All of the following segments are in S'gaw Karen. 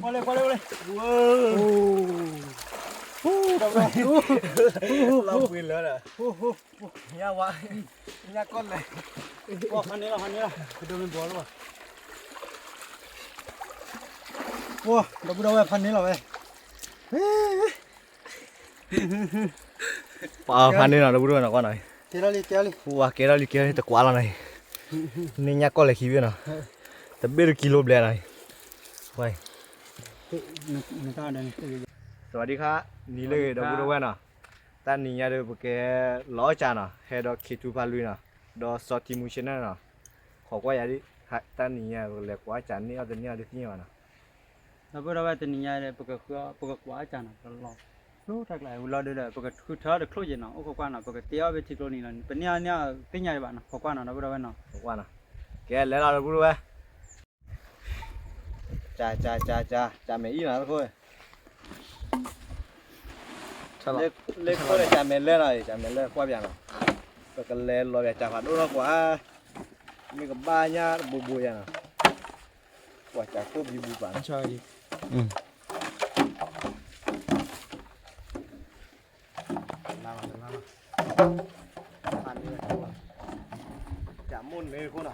ကွၢ်လၢ ကွၢ်လၢ ကွၢ်လၢ ဝဲ လီၤပှ့ၤလၢဒီး ညၣ်ဝါ ညၣ်ကီၢ်လဲၣ် ပှၤဖးန့ၢ်လီၤ ဖးန့ၢ်လီၤ ကဒိမ့ၢ်ဘီလီၤ ပှၤ ဒီပုၢ်ဒီဝဲၢ်ဖးန့ၢ်လီၤဝဲ ပှၤဖးန့ၢ်လီၤ ဒီပုၢ်ဒီဝဲၢ်နီၤ ကွၢ်နီၤ ကဲထီၣ်လံ ကဲထီၣ်လံ ပှၤကဲထီၣ်လံ ကဲထီၣ်လံ တကွၢ်လီၤနီၤ န့ၢ်ညၣ်ကီၢ်လဲၣ်ခံဘ့ၣ်နီၤ တဘ့ၣ်တကံလိဘျဲနီၤ สวัสดีค่ะ နံၤလၢအဂ့ၤ ဒီပုၢ်ဒီဝဲၢ်နီၤ တနံၤညါဒီး ပကဟဲလီၤအီၣ်ကၢ်နီၤ ဟဲဒီးခ့ထူဖးလွံနီၤ ဒီးစီၤထံမူ channel နီၤ ခိးကွၢ်ယၤဒ် တနံၤညါ ပကလဲၤကွၢ်အီၣ်ကၢ်န့ၢ်အီၣ်တန့ၢ်အီၣ်ဒ်သ့ၣ်ညါဘၣ်နီၤ ဒီပုၢ်ဒီဝဲၢ်တနံၤညါဒီး ပကဃု ပကကွၢ်အီၣ်ကၢ်နီၤ တလီၤ ဖျိတၢ်ကျါ ဝံၤလီၤဒုးဒီး ပကထုးထီၣ်တချိၣ်က့ၤနီၤ အိၣ်ခိးကွၢ်နီၤ ပကတ့အီၣ်ဖဲထံကျိနံၤလီၤ ပန့ၢ်အီၣ်န့ၢ်အီၣ်သ့ၣ်ညါဒံးဘၣ်နီၤ ခိးကွၢ်နီၤ ဒီပုၢ်ဒီဝဲၢ်နီၤ ခိးကွၢ်နီၤ ကဲလဲၤလီၤ ဒီပုၢ်ဒီဝဲၢ် ကၢ် ကၢ် ကၢ် ကၢ် ကၢ်မဲာ်အံၤနီၤ တခိၣ် လၢခိၣ်ဒီးကၢ်မဲာ်လၢနီၤ ကၢ်မဲာ်လၢကွၢ်ပၠးနီၤ ပကလဲၤလီၤပၠးကၢ်ဖးဒိၣ်နီၤကွၢ် မ့ၢ်ကဘၣ်ညၣ်တဘိဘိယၤနီၤ ကွၢ်ကၢ်ခိၣ်ဘံဘူပာ်နီၤ လါလီၤ လါလီၤ ဖးန့ၢ်ဝဲ ကၢ်မိၢ်န့ၢ်ခိၣ်နီၤ အ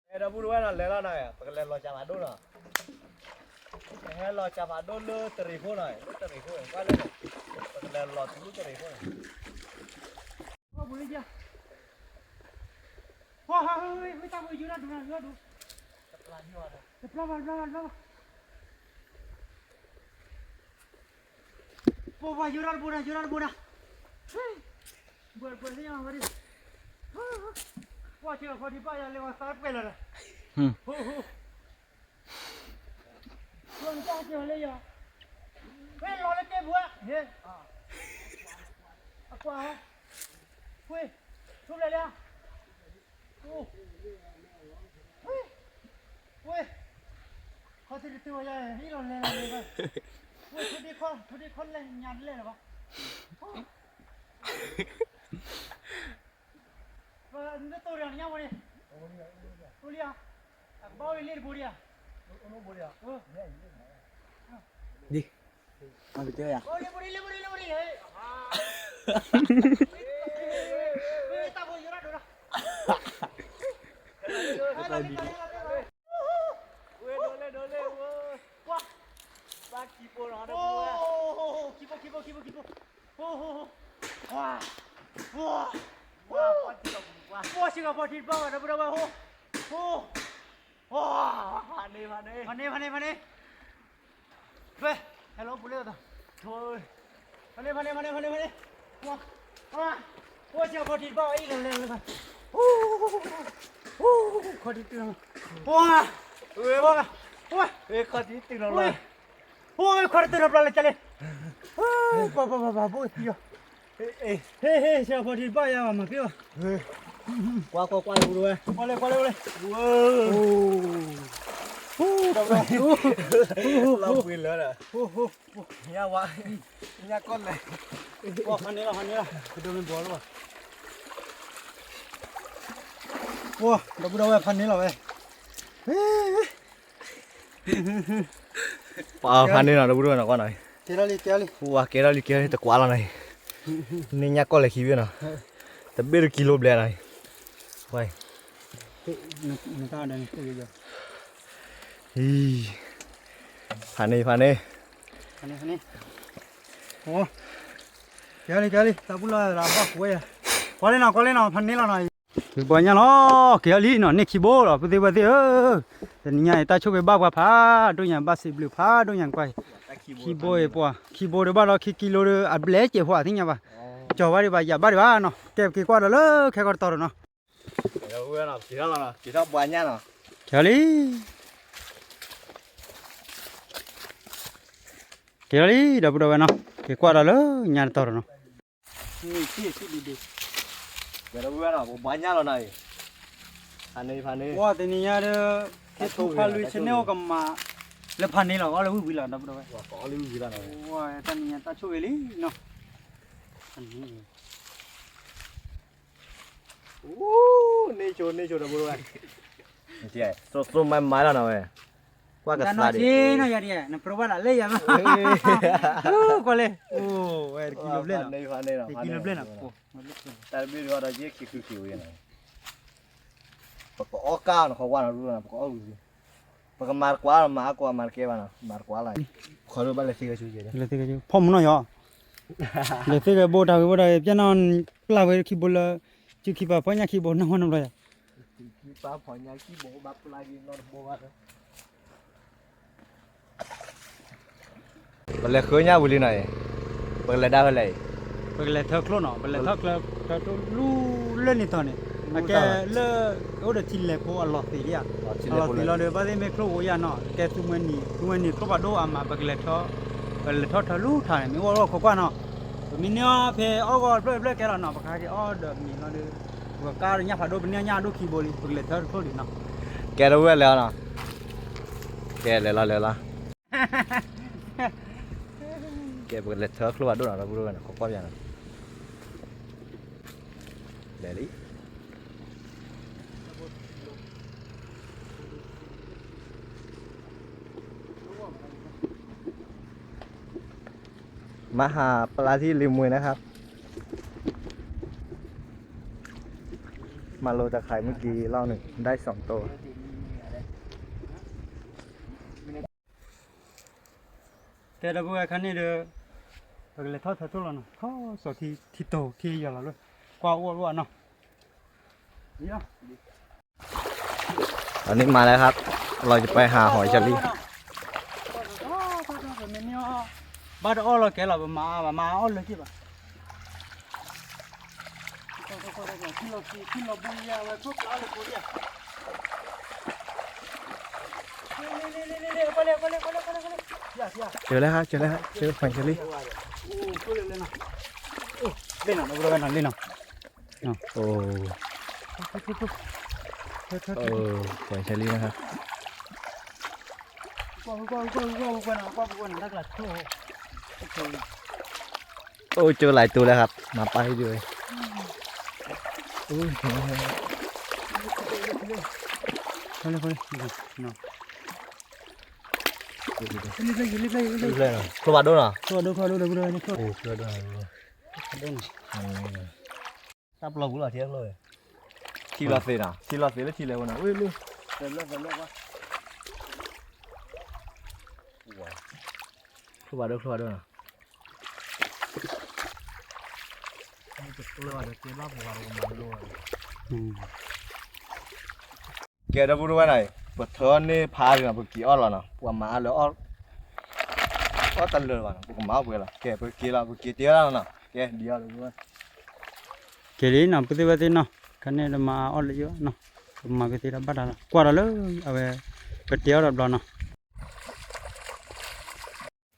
ဲ ဒီပုၢ်ဒီဝဲၢ်နီၤ လဲၤလီၤနီၤ ပကလဲၤလီၤကၢ်ဖးဒိၣ်နီၤ ပဟဲလီၤကၢ်ဖးဒိၣ်လၢတရံးခိၣ်နီၤ လၢတရံးခိၣ် ကွၢ်လၢ ပကလဲၤလီၤတုၤလၢတရံးခိၣ်နီၤ ပှၤ ဟဲ ဟဲ ဟဲ တၢ်ဖိ ယူၤရၢ်ဒိၣ်နၤ ယူၤရၢ်ဒိၣ် တပျၢ်ဘၣ် တပျၢ်ဘၣ် တပျၢ်ဘၣ် ပှၤ ပှၤ ယူၤရၢ်တဘိနၤ ယူၤရၢ်တဘိနၤ ဘှဲး ဘှဲး သ့ၣ်ညါဝဲဒၣ် ပှၤ ဆ့ကၤဖီထံဘၣ်ယၤလဲၤဝဲသးပှဲၤလီၤဒီး ဟိ ဟိ ပှၤ ကၢ်ကၢ်လၢယၤ ဝဲလီၤလၢတဲပူၤဧါ ဟဲ အကွၢ် ဝဲ ထူဘျဲၣ်လၢ အိ ဝဲ ဝဲ ခီၣ်ထံးတတုၤဝဲယၤ ဟံးလီၤလဲၤလီၤလဲၤဘၣ် ဝဲ ထူဒ့ခီ ထူဒ့ခီလဲၤညါတလဲၤလၢၤဘၣ် နတိၢ်ဒီးညါဝဲန့ၣ် အိၣ်လံဧါ အကဘၣ်အိၣ်လံလ့တဘိဒံးဧါ ဒ် မၤကတၢၢ်ယၤ အိၣ်လံဘိဒံး လံဘိဒံး လံဘိဒံး ဟဲ တၢ်ဖိယိၤရၣ်ဒိၣ်လီၤ တၢ်ဒ် ဝဲဒိးလဲၣ်ဒိးလဲၣ်ဝဲ ကွၢ် ဘၣ်ခံဘိနီၤ အိ ခံဘိ ခံဘိ ခံဘိ ခံဘိ အိ ဝါ ဝါ ဝါ ဆ့ကၤဖီထံတဘၣ်ဘၣ် ဒီပုၢ်ဒီဝဲၢ် အိ အိ ဝါ ဖးန့ၢ် ဖးန့ၢ် ဖးန့ၢ် ဖးန့ၢ် ဖဲ ဟဲလီၤပူၤလၢအသး ဖးန့ၢ် ဖးန့ၢ် ဖးန့ၢ် ဖးန့ၢ် ဝါ ဝါ အိ ဆ့ကၤဖီထံတဘၣ်ဘၣ် အံၤလီၤလဲၤလီၤ ခီၣ်ထံးတုၤလီၤ ဝါ ဝါ ဝါ ခီၣ်ထံးတုၤလီၤလီၤ အိ ခွါတတုၤထီၣ်ပျၢ်လၢကလဲၣ် ပှၤပှၤပှၤပှၤဘိသံအီၤ ဟ့ၣ် ဟ့ၣ် ဆရာဖော်ထံးဘၣ်ယၤဘၣ်မၤက့ၤအီၤ ကွၢ်ကွၢ်ကွၢ်လၢပူၤတဝဲ ကွၢ်လၢကွၢ်လၢကွၢ်လၢ လီၤပှ့ၤလၢဒီး ညၣ်ဝါ ညၣ်ကီၢ်လဲၣ် ပှၤဖးန့ၢ်လီၤဖးန့ၢ်လီၤ ကဒိမ့ၢ်ဘီလီၤ ပှၤဒီပုၢ်ဒီဝဲၢ်ဖးန့ၢ်လီၤဝဲ ပှၤဖးန့ၢ်နီၤ ဒီပုၢ်ဒီဝဲၢ်နီၤ ကွၢ်နီၤ ကဲထီၣ်လံ ကဲထီၣ်လံ ပှၤကဲထီၣ်လံ ကဲထီၣ်လံ တကွၢ်လီၤနီၤ န့ၢ်ညၣ်ကီၢ်လဲၣ်ခံဘ့ၣ်နီၤ တဘ့ၣ်တကံလိဘျဲနီၤ ဝဲ ဖးန့ၢ် ဖးန့ၢ် ကဲလံ ကဲလံ တၢ်ဘူၣ်လီၤ ဘၣ်ဃိဝဲယၤ ကွၢ်လံနီၤ ကွၢ်လံနီၤ ဖးန့ၢ်လီၤနီၤ က့ၤပှၤညၣ်လီၤ က့ၤအီၤလံနီၤ န့ၢ်ခံဘိလီၤ ပုၢ်သ့ၣ်ဝဲၢ်သ့ၣ်ဧၢ တနံၤညါအံၤ တၢ်ဆိၣ်ဂ့ၤဘၣ်ပှၤဖးဒိၣ်ညါ ဘၣ်စံးဘျုးဖးဒိၣ်ညါကွၢ် ခံဘိအံၤပှၤ ခံဘိဒီးဘၣ်ဒီးခံကံလိဒီး အဘျဲးစဲးဖိအသ့ၣ်ညါဘၣ် ကၠီၤဘၣ်ဒံးဘၣ် ယၤဘၣ်ဒံးဘၣ်နီၤ ကဲပက့ၤကွၢ်ဒီးလၢခဲကီၢ်တတီၤဒီးနီၤ က့ၤထီၣ်ပှၤညၣ်နီၤ က့ၤထီၣ်လံ က့ၤထီၣ်လံ ဒီပုၢ်ဒီဝဲၢ်နီၤ က့ၤကွၢ်ဒီးလၢညါတတီၤဒီးနီၤ ကဲဒီပုၢ်ဝဲၢ်နီၤ ပဘှါညၣ်လီၤနီၤအံၤ ဖးန့ၢ်ဖးန့ၢ် ဝဲတနံၤညါဒီး ခဲထူဖးလွံ channel ကမၤ လၢဖးန့ၢ်လီၤ အီၣ်လၢဝံၣ်ဝံၤလီၤ ဒီပုၢ်ဒီဝဲၢ် အီၣ်လၢဝံၣ်ဝံၤလီၤနီၤ ဝဲတနံၤညါတၢ်ဆိၣ်ဂ့ၤလံနီၤ အိၣ် န့ၢ်ဆိ န့ၢ်ဆိ ဒီပုၢ်ဝဲၢ်, စိစိမၤမၤလီၤနီၤဝဲ, ကွၢ်ကစးဒံး, နပရဝဲလၢယၤမး, ကွၢ်လဲၣ်, အိၣ်ဝဲတကံလိၤဘျဲၣ်နီၤ, တကံလိၤဘျဲၣ်နီၤ, တၢ်တဘ့ၣ်ဒီးယဲခံခုခံဝဲနီၤ, ပကအီၣ်ကၢ်နီၤ ခီကွၢ်နီၤ ပကအီၣ်ဂုာ်, ပကမၤတကွၢ်လီၤ မၤအါကွၢ်မၤတကဲဘၣ်နီၤ မၤတကွၢ်လီၤ, ခီဒိၣ်ဘၣ်လဲၤသ့ဂဲၤဆူယဲ, ဖီမုၢ်နီၢ်ယီၤ, လဲၤသ့ဂဲၤဘိတၢ်ဂ့ၤဘိတၢ်ဂ့ၤ ပျဲနီၤ, ပျၢ်ဝဲခံဘိလၢ, စုခံပာ်ဖီညၣ်ခံဘိ နီၢ်ဝဲနီတဘျီယၤ, ခံပာ်ဖီညၣ်ခံဘိဘၣ်ပျၢ်က့ၤနီတဘိဘၣ် ပလဲၤဃုညၣ်ဝံၤလံနီၤအံၤ, ပကလဲၤဒၣ်ဖဲလဲၣ်အံၤ, ပကလဲၤထၢချိၣ်နီၤ ပလဲၤထၢချိၣ် ထၢချိၣ်လူလၢန့ၣ်ထီၣ်န့ၣ်, အကဲလၢ, အိၣ်ဒီးထံလဲၤဖိအလီၢ်သ့ၣ်ဧါ, အလီၢ်သ့ၣ်လီၤဒီး ဘၣ်သ့ၣ်မ့ၢ်ချိၣ်အိၣ်ယၤနီၤ ကဲသူမှဲနံၤ သူမှဲနံၤချိၣ်ဖးဒိၣ်အါမး ပကလဲၤထီၣ်, ပလဲၤထီၣ်ထၢလူထၢန့ၣ် မ့ၢ်အိၣ်လီၤခိးကွၢ်နီၤ, ပမ့ၢ်န့ၢ်အီၣ်ဖဲအီၣ်ဂီၤတဖျၢၣ်တဖျၢၣ်ကဲလီၤနီၤ ပကဟဲက့ၤအီၣ်ဒီးမ့ၤလီၤဒီး, ပကကါဒီးညၣ်ဖးဒိၣ် ပန့ၢ်ညၣ်ဒိၣ်ခံဘိလံ ပကလဲၤထၢချိၣ်လံနီၤ, ကဲတဝဲလဲၤအီၤနီၤ, ကဲလဲၤလီၤလဲၤလီၤ ကဲ ပကလဲၤထၢချိၣ်ဖးဒိၣ်နီၤ ဒီပုၢ်ဝဲၢ်န့ၣ် ခိးကွၢ်ပယၤနီၤ, လဲၤလံ, มาหาปลาที่ริมเมืองนะครับ มาโรยตะข่ายเมื่อกี้รอบหนึ่ง ได้สองตัว ကဲ ဒီပုၢ်ဝဲၢ် ခါန့ၣ်ဒီး ပကလဲၤထီၣ်ထၢချိၣ်လီၤနီၤ, ထီၣ်စီၤထံ ထံတိၤ ထံယီၤလီၤလၢ ကွၢ်အိၣ်အိၣ်နီၤ, อันนี้มาแล้วครับ เราจะไปหาหอยเชอรี่ ဘၣ်တအီၣ်လီၤကဲလီၤ ပမၤအါဘၣ် မၤအါအီၣ်လၢက့ၤဘၣ် เจอแล้วครับ เจอแล้วครับ เจอหอยเชอรี่ เล่นหน่อย เล่นหน่อย เล่นหน่อย โอ้ เออ หอยเชอรี่นะครับ โอ้ เจอหลายตัวแล้วครับ มาป้ายให้ดูเลย อุ้ย เฮ้ย เฮ้ย เฮ้ย เฮ้ย เฮ้ย ခလုၢ်ဘၣ်ဒိၣ်နီၤ ခလုၢ်ဘၣ်ဒိၣ်နီၤ ခလုၢ်ဘၣ်ဒိၣ်နီၤ တၢ်ပျီပူၤလီၤ ထံကျိ ထံလီၤသ့နီၤ ထံလီၤသ့လၢထံလဲၣ်ဝဲနီၤ ဝ့ၢ်လၢ သဲးဘျၢၣ် သဲးဘျၢၣ်ကွၢ် ခလုၢ်ဘၣ်ဒိၣ် ခလုၢ်ဘၣ်ဒိၣ်နီၤ ကဲ ဒီပုၢ်ဝဲၢ်နီၤ ပထၢန့ၢ်ဖးဒံးနီၤ ပက့ၤအီၣ်လီၤနီၤ ပှၤမၤအါလၢအီၣ် အီၣ်တလၢာ်ဘၣ်နီၤ ပကမၤအီၣ်ပှဲၤလီၤ ကဲ ပက့ၤလီၤ ပက့ၤတ့ၢ်လီၤနီၤ ကဲ ဒံးအီၤဒီပုၢ်ဝဲၢ် က့ၤလံနီၤ ပုၢ်သ့ၣ်ဝဲၢ်သ့ၣ်နီၤ ခါန့ၣ်ဒီးမၤအီၣ်လၢယိၣ်နီၤ ပမၤကသ့ဒီးဘၣ်တၢ်လီၤ ကွၢ်ဒီးလၢ အဝဲ ပတ့အီၣ်ဒီးဘျီနီၤ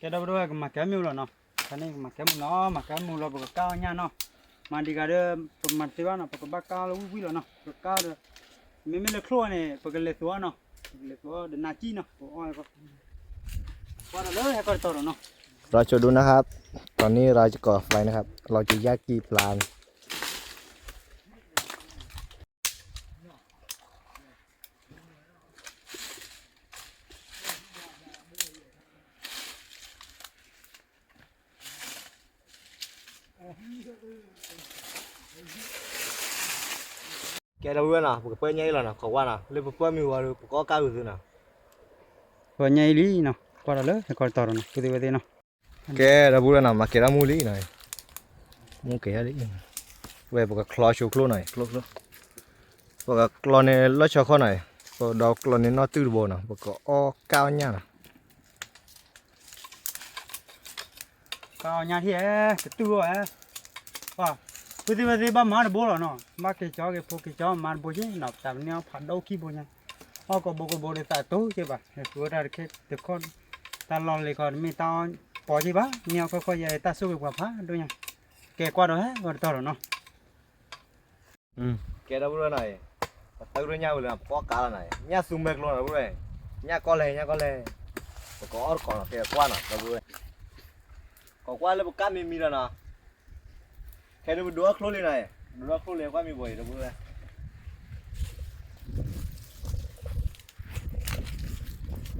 ကဲ ဒီပုၢ်ဝဲၢ် ကမၤကဲမုၢ်လီၤနီၤ ခါန့ၣ် ကမၤကဲမုၢ်လီၤ မၤကဲမုၢ်လီၤ ပကကါအီၣ်ညၣ်နီၤ မၤဒံးဂၤဒီး ပမၤတသ့ဘၣ်နီၤ ပကဘၣ်ကါလၢဝံၣ်ဝံၣ်လီၤနီၤ ပကါဒီး မ့မ့ၢ်လၢချိၣ်န့ၣ် ပကလဲၤသူအီၣ်နီၤ ပကလဲၤသူအီၣ်ဒီးနၤကံၣ်နီၤ ပအီၣ် ကွၢ်ဒီးလၢဟဲကီၢ်တတီၤဒီးနီၤ เราจะดูนะครับ ตอนนี้เราจะก่อไฟนะครับ เราจะย่างกินปลา ကဲ ဒီပုၢ်ဝဲၢ်နီၤ ပကပၢၢ်ညၣ်အံၤလီၤနီၤ ခိးကွၢ်နီၤ လၢပပၢၢ်မ့ၢ်ဝံၤဒီး ပကအီၣ်ကါအုးသုနီၤ ပၢၢ်ညၣ်အံၤလံနီၤ ကွၢ်ဒီးလၢဟဲကီၢ်တတီၤဒီးနီၤ ပုၢ်သ့ၣ်ဝဲၢ်သ့ၣ်နီၤ ကဲ ဒီပုၢ်ဝဲၢ်နီၤ မၤကဲထီၣ်မူလံနီၤ မူကဲထီၣ်လံ ဝဲပကချီဆိချိၣ်နီၤ ချိချိၣ် ပကကျီန့ၣ်လီၢ်ဆီခီနီၤ ပဒီးကျီန့ၣ်နီၢ်တုၢ်တဘိနီၤ ပကအီၣ်ကါအီၣ်ညၣ်နီၤ ကါအီၣ်ညၣ်ထံၣ်ဧဲ ကတုၢ်ဂီၢ်ဧဲ ပှၤ ပုၢ်သ့ၣ်ဝဲၢ်သ့ၣ်ဘၣ်မၤတဘိလီၤနီၤ ဘၣ်က့ၤကၠီက့ၤဖိက့ၤကၠီမၤတဘိက့ၤနီၤ တၢ်ပန့ၢ်အီၣ်ဖးဒိၣ်ခံဘိညါ အီၣ်ကိးဘိကိးဘိဒီးသးတိက့ၤဘၣ် ဃုဝဲတၢ်တခါတခီ တၢ်လီၢ်လ့ၤခီတမ့ၢ်တၢ်အီၣ်ပီက့ၤဘၣ် မ့ၢ်အီၣ်ခီခီယဲတၢ်ဆိၣ်ဂ့ၤပှၤဖးဒိၣ်ညါ ကဲကွၢ်ဒီးဟဲဂီၤတတီၤလီၤနီၤ ကဲ ဒီပုၢ်ဝဲၢ်နီၤ ပတၢ်ကရၢညၣ်ဝဲလၢ ပကအီၣ်ကါလီၤနီၤ ညၣ်သူမဲကျိနီၤ ဒီပုၢ်ဝဲၢ် ညၣ်ကီၢ်လဲၣ် ညၣ်ကီၢ်လဲၣ် ပကအီၣ်တကီးနီၤ ကဲကွၢ်နီၤ ဒီပုၢ်ဝဲၢ် ကီးကွၢ်လၢပကါမံၤမံၤလီၤနီၤ ဟဲဒိးပဒိၣ်အီၣ်ချိၣ်လံနီၤ, ဒိၣ်အီၣ်ချိၣ်လံ ကွၢ်မံၤဘိအံၤ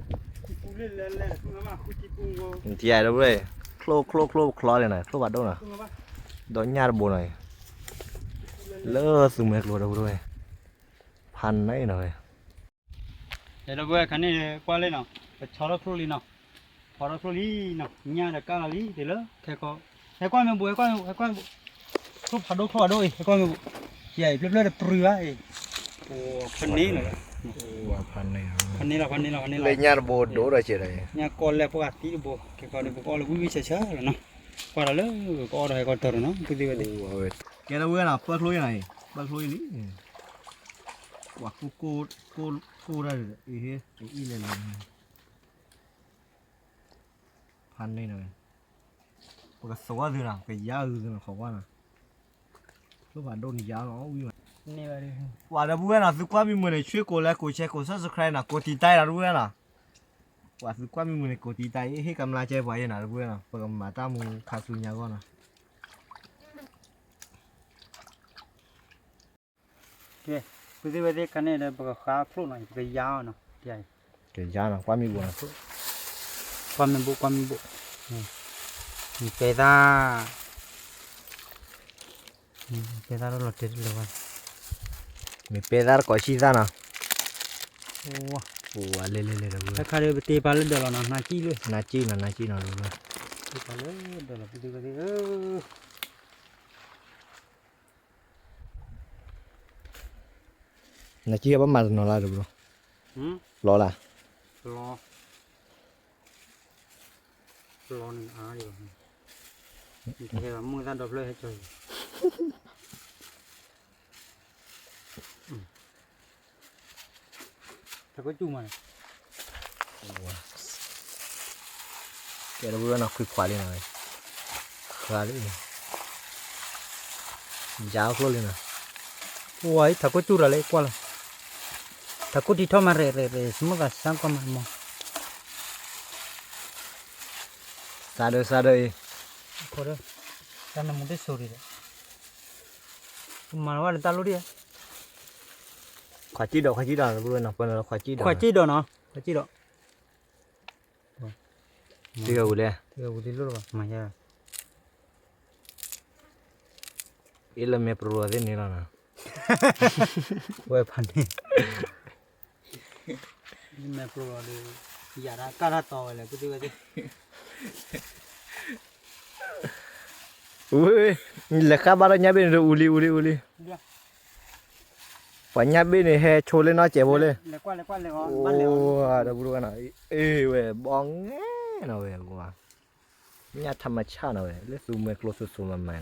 ဒီပုၢ်ဝဲၢ်, နထံၣ်ဒီပုၢ်ဝဲၢ်, ချိၣ်ချိၣ်ချိၣ်ပချီလံနီၤ, ချိၣ်ဖးဒိၣ်နီၤ, ဒီးညၣ်တဘိနီၤ, လၢသူမှဲကျိဒီပုၢ်ဝဲၢ်, ဖးန့ၣ်နီၤဝဲ ဒီပုၢ်ဝဲၢ် ခါန့ၣ်ကွၢ်လံနီၤ, ပဆီထီၣ်ချိၣ်လံနီၤ, ဆီထီၣ်ချိၣ်လံနီၤ, ညၣ်ဒီးကၢ်လီၤလံ တုၤလၢခဲကီ, ဟဲကွၢ်မ့ၢ်ဘူး ဟဲကွၢ်မ့ၢ်ဘူး, ဟဲကွၢ်မ့ၢ်ဘူး, ချိၣ်ဖးဒိၣ် ချိၣ်ဖးဒိၣ်အံၤ ဟဲကွၢ်မ့ၢ်ဘူး, ယၤအံၤ ဖျၢၣ်ဖျၢၣ်တပြံဘၣ်အံၤ, ဖးန့ၣ်လီၤ, ဖးန့ၣ်လီၤ ဖးန့ၣ်လီၤ လၢညၣ်တဘိဒိၣ်ဒီးကဲဒီး, ညၣ်ကီၢ်လဲၢ်ပှၢ်သံတဘိ, ခဲကီဒီး ပကအီၣ်လၢဝံၣ်ဝံၣ်ဆၢဆၢလီၤနီၤ, ကွၢ်ဒီးလၢ ကအီၣ်ဒီးဟဲကီၢ်တၢၢ်နီၤ ပုၢ်သ့ၣ်ဝဲသ့ၣ်, ကဲဒီပုၢ်ဝဲၢ်နီၤ, ပၢၢ်ချိၣ်အံၤနီၤအံၤ ပၢၢ်ချိၣ်အံၤလံ ပှၤကိၢ်ကိၢ်ကိၢ်ကိၢ်တၢ်ဒီး အံၤဟ့ၣ် အံၤလဲၤလဲၤ ဖးန့ၣ်နီၤ, ပကသဝီသုနီၤ, ပကယါဂုာ်သုနီၤ, ခိးကွၢ်နီၤ, လၢပှၤဒိၣ်န့ၣ်ယါလီၤဝံၤဘၣ်, ပှၤဒီပုၢ်ဝဲၢ်နီၤ, သုကွၢ်မံၤမုာ်န့ၣ် ဆွ့ကိးလဲၤကိး share ကိး subscribe နီၤ, ကိးတံာ်တာ်အံၤဒီပုၢ်ဝဲၢ်နီၤ, ပှၤသုကွၢ်မံၤမုာ်န့ၣ် ကိးတံာ်တာ်အံၤ ဟ့ၣ်ကမျၢၢ်ကဲပှၤအံၤနီၤ ဒီပုၢ်ဝဲၢ်နီၤ, ပကမၤတၢ်မူခါဆူညါအဂီၢ်နီၤ ကဲ, ပုၢ်သ့ၣ်ဝဲၢ်သ့ၣ် ခါန့ၣ်ဒီး ပကဃါချိၣ်နီၤ, ပကယါအီၤနီၤ, ကယါနီၤ, ကွၢ်မံၤဘိနီၤ, ကွၢ်မံၤဘိ, ကွၢ်မံၤဘိ, မ့ၢ်ပဲသၣ်, ပဲသၣ်လီၤတဲာ်တလၢာ်ဘၣ်, မ့ၢ်ပဲသၣ်တကိးဆံသၣ်နီၤ, လဲၤလဲၤလဲၤဒီး တခါဒီး ပတ့ပာ်လၢဒၢးလီၤနီၤ, နၤကံၣ်လၢ နၤကံၣ်နီၤ, နၤကံၣ်နီၤ, တ့ပာ်လၢဒၢးလီၤ ပုၢ်သ့ၣ်ဝဲၢ်သ့ၣ်ဧၢ နကဘၣ်မၤတနီၤလၢ်တဘျီ, လီၤလၢ်, လီၤန့ၣ်အါ, တၢ်ကစူၢ်မးန့ၣ် ကဲဒီပုၢ်ဝဲၢ်နီၤ ခွံခွါလံနီၤ, ခွါလံ, ယါအီၣ်ကျိၣ်လံနီၤ, ဝါအံၤ ထးခိၣ်စူၢ်တၢ်လၢကွၢ်လီၤ, ထးခိၣ်ထံထီၣ်မးရဲၣ်ရဲၣ်ရဲၣ် စမိၣ်သးစၢ်ကွၢ်မးမီၤ, စးဒၢစးဒၢအံၤ, တၢ်နမူတစိၤဒံးဒီး မၤဝဲလၢတၢ်လိၣ်ဒံးဧါ, ခွါစံၣ်ဒီး ခွါစံၣ်ဒီး ဒီပုၢ်ဝဲၢ်နီၤ ပၢၢ်နီၤ ခွါစံၣ်ဒီး ခွါစံၣ်ဒီးနီၤ ခွါစံၣ်ဒီး သ့ၣ်ဂၤဝံၤလဲၣ် သ့ၣ်ဂၤဝံၤသ့ၣ်လိၣ်လၢၤဘၣ် မၤယါ အ့ၣ်လၢမဲာ်ပရိသ့ၣ်န့ၣ်လီၤနီၤ ဝဲဖးန့ၣ် မဲာ်ပရိဒီး ယၤတၢ်ကၢ်တၢ်တီဝဲလဲၣ် ပုၢ်သ့ၣ်ဝဲသ့ၣ် ဝ့ၢ် လဲၤဃၣ်ဘၣ်ဒီးညၣ်ဘ့ၣ်န့ၣ်ဒီး အူလံ အူလံ အူလံ ပှၤညၣ်ဘ့ၣ်န့ၣ် ဟဲဆိလၢနီၢ်စဲးဖိလံ အိၣ် ဒီပုၢ်ဝဲၢ်နီၤ အ့ၣ်ဝဲ ဘီငဲနီၤဝဲ ညၣ်ထးမဆၣ်နီၤဝဲ လၢသူမှဲကျိသူၣ်သူၣ်မၤမၤနီၤ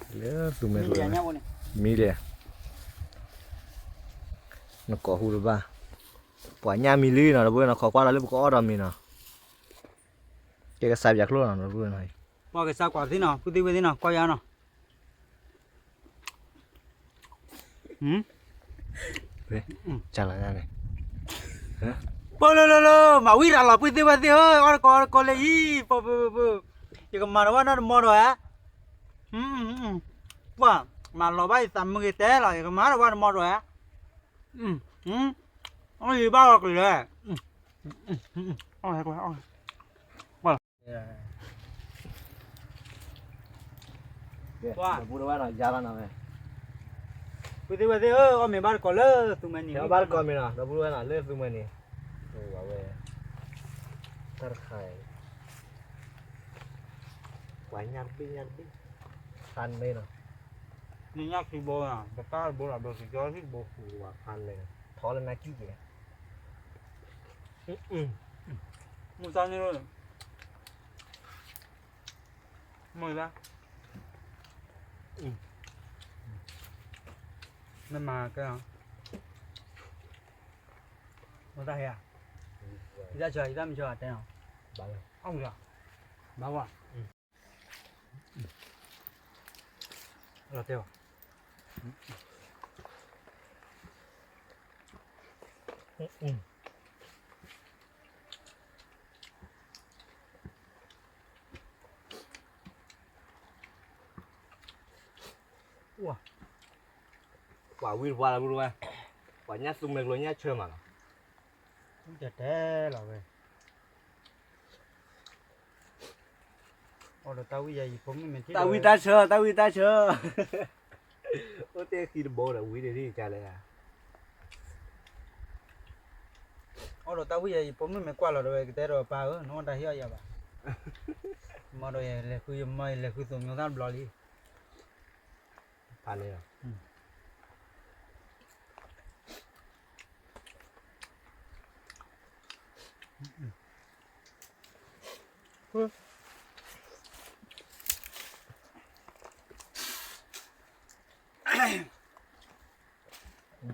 လၢသူမှဲကျိ မံၤလဲၣ် နကိးဟူတဘၣ် ပှၤညၣ်မံၤလံနီၤ ဒီပုၢ်ဝဲၢ်နီၤ ခိးကွၢ်ဒီးလၢပကအီၣ်ဒီးမံၤနီၤ ကဲကစၢ်ပၠးကျိနီၤ ဒီပုၢ်ဝဲၢ်နီၤ ပှၤကစၢ်ကွၢ်သ့ၣ်နီၤ ပုၢ်သ့ၣ်ဝဲၢ်သ့ၣ်နီၤ ကွၢ်ယါနီၤ ဟမ် ကလၤန့ၣ် ပလၢလၢလၢ မၤဝံၤရၤလီၤ ပုၢ်သ့ၣ်ဝဲၢ်သ့ၣ်ဧၢ အီၣ်တကီၢ်အီၣ်တကီၢ်လၢယံၤ ပပပပ ယကမၤတဝၣ်နီတမီဒီးဧါ ပှၤ မၤလီၤဘၣ်ယသးမုၢ်ဂ့ၤတဲလီၤ ယကမၤတဝၣ်တမီဒီးဧါ အီၣ်ယံၤဘၣ်လီၤကလဲၣ် အီၣ်ဟဲကွၢ် အီၣ် ပူတဝဲနီၤ ယါလီၤနီၤဝဲ ပုၢ်သ့ၣ်ဝဲၢ်သ့ၣ်ဧၢ အီၣ်မ့ၤဘၣ်တကိးလၢသူမှဲန့ၣ် ဘၣ်တကိးမ့ၤနီၤ ဒီပုၢ်ဝဲၢ်နီၤ လၢသူမှဲန့ၣ် အဝဲ တၢ်တခါအံၤ ပှၤညၣ်တဘ့ၣ်ညၣ်တဘ့ၣ် ဖးန့ၢ်နီၤ နညၣ်ခံဘိနီၤ ပတၢ်တဘိလီၤ ဘိကကီသံၣ်တဘိ ဖးန့ၢ်နီၤ ထီလၢနၤကံၣ်က့ၤ မုၢ်တၢ်န့ၣ် မုၢ်တၢ် မ့ၢ်မၤကဲနီၤ မုၢ်တၢ်ဟဲဧါ ယတၢ်ဆၢ ယတၢ်မုၢ်ဆၢတဲနီၤ အီၣ်မုၢ်တၢ် ဘၣ်ဝဲ လီၤတဲာ်ဘၣ် အ ဝဲ, ပှၤဝံတပှၢ်လီၤဘုတဝဲ, ပှၤညၣ်သူမဲာ်ကျိညၣ်ဆၢမးလီၤ, တဲတဲလီၤဝဲ, အိၣ်ဒီးတၢ်ဝံယၤယံၤဖိမုၣ်မဲာ်ထံၣ်, တၢ်ဝံတၢ်ဆၢ တၢ်ဝံတၢ်ဆၢ, အိၣ်တ့ၢ်ခံတဘိဒီးဝံတထံၣ်ကလဲၣ်, အိၣ်ဒီးတၢ်ဝံယၤယံၤဖိမုၣ်မဲာ်ကွၢ်လီၤဒီးဝဲကတဲဒီးပၢ်ဧၢ နအိၣ်တၢ်ဟ့ၣ်အီၣ်ယၤဘၣ်, မ့ၢ်ဒီးယလဲၤဃုယမီၢ် ယလဲၤဃုသိးမျိတၢ်တဘျီလံ, ဖးန့ၣ်လီၤ.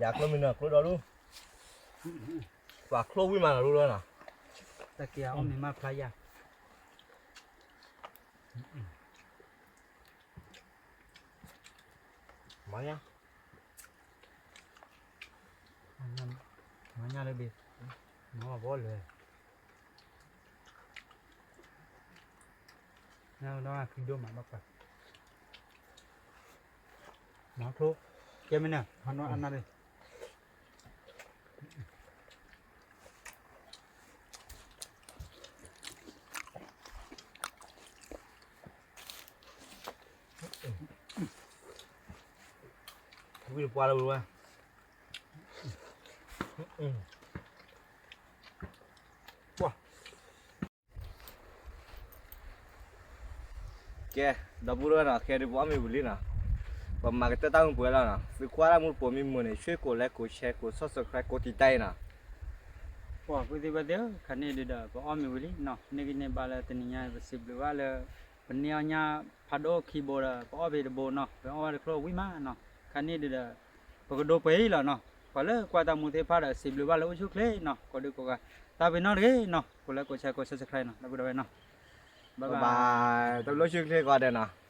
ယၤကျိမ့ၢ်နၢ်ကျိဒီလူ, ပှၤချိၣ်ဝံၣ်မးနၤလူလီၤနီၤ, တၢ်က့ၤအီၣ်မ့ၤမးဖျါယၤ, မၤညၣ်, မၤညၣ်လၢဘ့ၣ်, မၤဘီလဲၣ်, နဒီးခံဒိၣ်မးဘၣ်ပှၤ, မၤချိၣ်, ကဲမ့ၢ်နၢ်, ဟီနီၢ်အနၢ်လၢ ဝံတပှၢ်လၢဝဲ, ပှၤ ကဲ, ဒီပုၢ်ဝဲၢ်နီၤ, ခဲဒုးပအီၣ်မ့ၤဝံၤလံနီၤ, ပမၤကတၢၢ်တၢ်မုာ်ပှဲၤလီၤနီၤ, သုကွၢ်တၢ်မုာ်တပိာ်မ့ၢ်မုာ်န့ၣ် ဆွ့ၣ်ကိးလဲကိး share ကိး subscribe ကိးတံာ်တာ်အံၤနီၤ, ပှၤဖုသ့ၣ်ဘၣ်သ့ၣ်ဧၢ, ခါန့ၣ်ဒုးဒီး ပအီၣ်မ့ၤဝံၤလံနီၤ, န့ၢ်ကန့ၢ်ဘၣ်လၢတနံၤညါ ပစံးဘျုးဘၣ်လၢ ပန့ၢ်အီၣ်ညၣ်ဖးဒိၣ်ခံဘိဒီး ပအီၣ်ဖဲတဘိနီၤ, ပအီၣ်ဘၣ်တချုးဝံၣ်မးနီၤ, ခါန့ၣ်ဒုးဒီး ပကဒိးပှဲၤအံၤလီၤနီၤ, ပှၤလၢကွၢ်တၢ်မုာ်သ့ၣ်တဖၣ်ဒီး စံးဘျုးဘၣ်လၢအိၣ်ဆူၣ်ချ့နီၤ, ကိးဒုကိးဂၤ, တၢ်ဖဲနီတဂ့ၤနီၤ, ကိးလဲကိး share ကိး subscribe နီၤ, ဒီပုၢ်ဝဲၢ်နီၤ, bye bye, တၢ်ဘျုးဆူၣ်ချ့ကိးဂၤဒဲးနီၤ.